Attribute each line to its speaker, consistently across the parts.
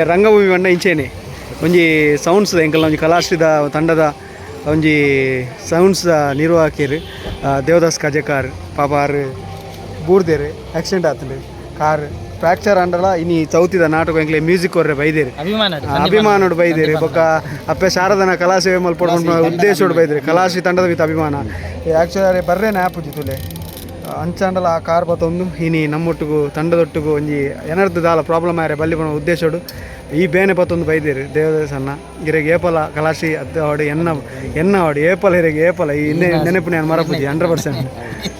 Speaker 1: ರಂಗಭೂಮಿ ಬಣ್ಣ ಇಂಚೇನೆ ಒಂಜಿ ಸೌಂಡ್ಸ್ ಎಂಕಲ್ನ ಒಂಜಿ ಕಲಾಶ್ರೀದ ತಂಡದ ಒಂಜಿ ಸೌಂಡ್ಸ್ ನಿರ್ವಾಹಕರು ದೇವದಾಸ್ ಕಜೆಕಾರ್ ಪಾಪ ಆರ್ ಬೂರ್ದೇರು ಆಕ್ಸಿಡೆಂಟ್ ಆತಂಡು ಕಾರ್ ಫ್ರಾಕ್ಚರ್ ಅಂಡಲ ಇನಿ ಚೌತಿದ ನಾಟಕ ಎಂಕ್ಲೆ ಮ್ಯೂಸಿಕ್ ಕೊರ್ರೆ ಬೈದೇರು
Speaker 2: ಅಭಿಮಾನ
Speaker 1: ಅಭಿಮಾನೋಡು ಬೈದೇರು ಬೊಕ್ಕ ಅಪ್ಪೆ ಶಾರದನ ಕಲಾ ಸೇವೆ ಮಲ್ಪೊಡು ಉದ್ದೇಶೋಡು ಬೈದೇರು ಕಲಾಶ್ರೀ ತಂಡದ ವಿತ್ ಅಭಿಮಾನ ಆಕ್ಚುಲಿ ಬರ್ರೇನೆ ಆಪುಜಿ ತುಲೆ ಅಂಚಾಂಡಲ ಆ ಕಾರ್ ಬತ್ತೊಂದು ಇನಿ ನಮ್ಮೊಟ್ಟಿಗೂ ತಂಡದೊಟ್ಟಿಗೂ ಒಂಜಿ ಎನರ್ದು ದಾಲ ಪ್ರಾಬ್ಲಮ್ ಆರೆ ಬಲ್ಲಿ ಪಣ ಉದ್ದೇಶೋಡು ಈ ಬೇನೆ ಪತ್ತೊಂದು ಬೈದೇರು ದೇವದಾಸನ್ನ ಇರೆಗ್ ಏಪಲ ಕಲಾಶಿ ಅತ್ತ ಅವಡು ಎನ್ನ ಎನ್ನ ಅವಡು ಏಪಲ ಇರೆಗ್ ಏಪಲ ಈ ನೆನಪು ನಾನು ಮರಪುಜಿ 100%.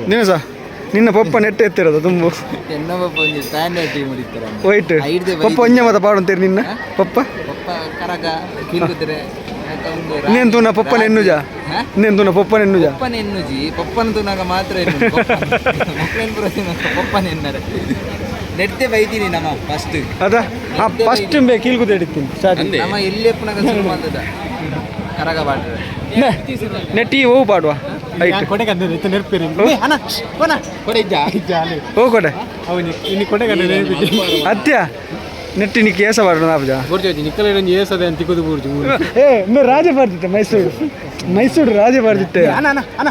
Speaker 1: ನಿನ್ನ ಸಹ ನಿನ್ನ ಪಪ್ಪ ನೆಟ್ಟು ಎತ್ತಿರೋದು ತುಂಬು
Speaker 2: ಎನ್ನ ಪಪ್ಪ ಒಂಜಿ ಸ್ಟ್ಯಾಂಡರ್ಡ್ ಟೀಮ್ ಹಿಡಿತಾರೆ
Speaker 1: ವೈಟ್ ಪಪ್ಪ ಒಂಜೆ ಮತ ಪಾಡಂತೀರಿ ನಿನ್ನ ಪಪ್ಪ
Speaker 2: ಪಪ್ಪ ಕರಗ ಕೀಲ್ಕುದ್ರೆ
Speaker 1: ಇನ್ನೇನು ತೂನ ಪಪ್ಪನ ಎನ್ನುಜ ಇನ್ನೇನು ತೂನ ಪಪ್ಪನ ಎನ್ನುಜ
Speaker 2: ಪಪ್ಪನ ಎನ್ನುಜಿ ಪಪ್ಪನ ತೂನಾಗ ಮಾತ್ರ ಎನ್ನು ಮಕ್ಕಳೇನು ಪೂರ ಪಪ್ಪನ ಎನ್ನರೆ ನೆಟ್ಟೆ ಬೈತೀನಿ ನಮ್ಮ ಫಸ್ಟ್
Speaker 1: ಅದ ಆ ಫಸ್ಟ್ ಬೇ ಕೀಲ್ಕುದ ಹಿಡಿತೀನಿ ಸ್ಟಾರ್ಟಿಂಗ್
Speaker 2: ನಮ್ಮ ಎಲ್ಲಿ ಎಪ್ಪನಾಗ ಶುರು ಮಾಡ್ತದ ಕರಗ ಬಾಡ್ರೆ
Speaker 1: ನೆಟ್ಟಿ ಹೋವು ಪಾಡುವ ಐಟ್
Speaker 3: ಕೊಡೆ ಕಂದ ನೆರ್ಪಿರಿ ಅಣ್ಣ ಕೊನ ಕೊಡೆ ಇಜ್ಜಾ ಇಜ್ಜಾ ಅಲ್ಲಿ
Speaker 1: ಹೋಗ್ ಕೊಡೆ
Speaker 3: ಅವನಿ ಇನ್ನು ಕೊಡೆ ಕಂದ ನೆರ್ಪಿರಿ
Speaker 1: ಅತ್ಯ ನೆಟ್ಟಿ ನೀ ಕೇಸ ಪಾಡು ನಾಪಜ
Speaker 3: ಬುರ್ಜಿ ನಿಕ್ಕಲ ಒಂಜಿ ಏಸದೆ ಅಂತ ತಿಕ್ಕುದು ಬುರ್ಜಿ
Speaker 1: ಏ ಇನ್ನು ರಾಜ ಪಾಡ್ತಿತ್ತೆ ಮೈಸೂರು ಮೈಸೂರು ರಾಜ ಪಾಡ್ತಿತ್ತೆ
Speaker 3: ಅಣ್ಣ ಅಣ್ಣ ಅಣ್ಣ